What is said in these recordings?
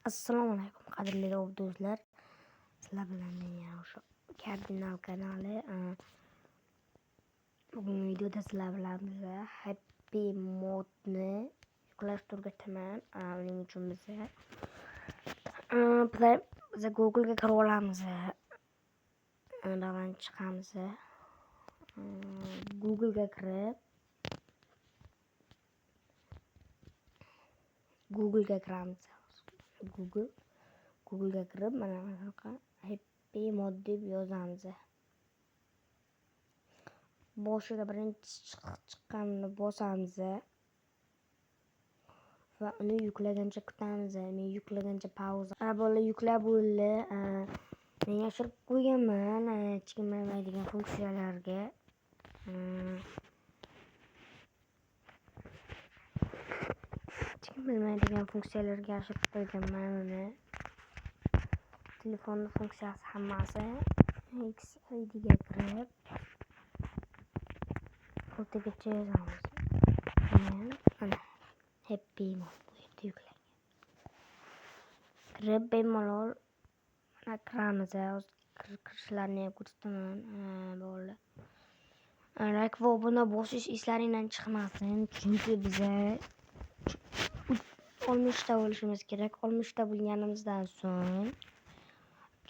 Assalomu alaykum, qadrli do'stlar. Sizlar bilan men yana o'sha Kardinal kanali. Bugungi videoda sizlar bilan biza Happy Modni yuklashni o'rgataman. Uning uchun biza Google'ga kirib olamiz. Undan chiqamiz. Google'ga kirib Google'ga kiramiz. Google'ga kirib mana bunaqa Happy Mod deb yozamiz. Boshida birinchi chiqqanini bosamiz va uni yuklagancha kutamiz. Men yuklagancha pauza. Bola yuklab bo'ldi. Men yashirib qo'yganman hech kim bilmaydigan funksiyalarga. Hech kim bilmaydigan funksiyalarga yashirib qo'yganman uni. Telefonning funksiyasi hammasi XIDga kirib o'rtagacha yozamiz. Mana Happy Mod bu yerda yuklangan. Kirib bemalol mana kiramiz. Hozir kirishlarni ham ko'rsataman. Bo'ldi. Like va obuna bosish eslaringdan chiqmasin, chunki biza 60 ta bo'lishimiz kerak. 60 ta bo'lganimizdan so'ng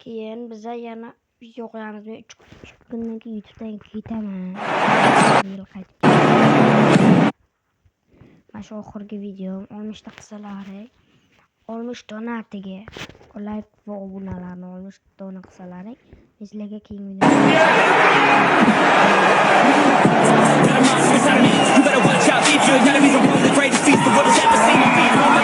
keyin biza yana video qo'yamiz. Men 3 kundan keyin YouTube'dan ketaman. Yil qaytib. Mana shu oxirgi videom 60 ta qilsalaring, 60 dona atigi like va obunalarni 60 dona qilsalaring, men sizlarga keyingi video Got a monster inside of me. You better watch out if your enemies are one of the greatest beasts the world has ever seen.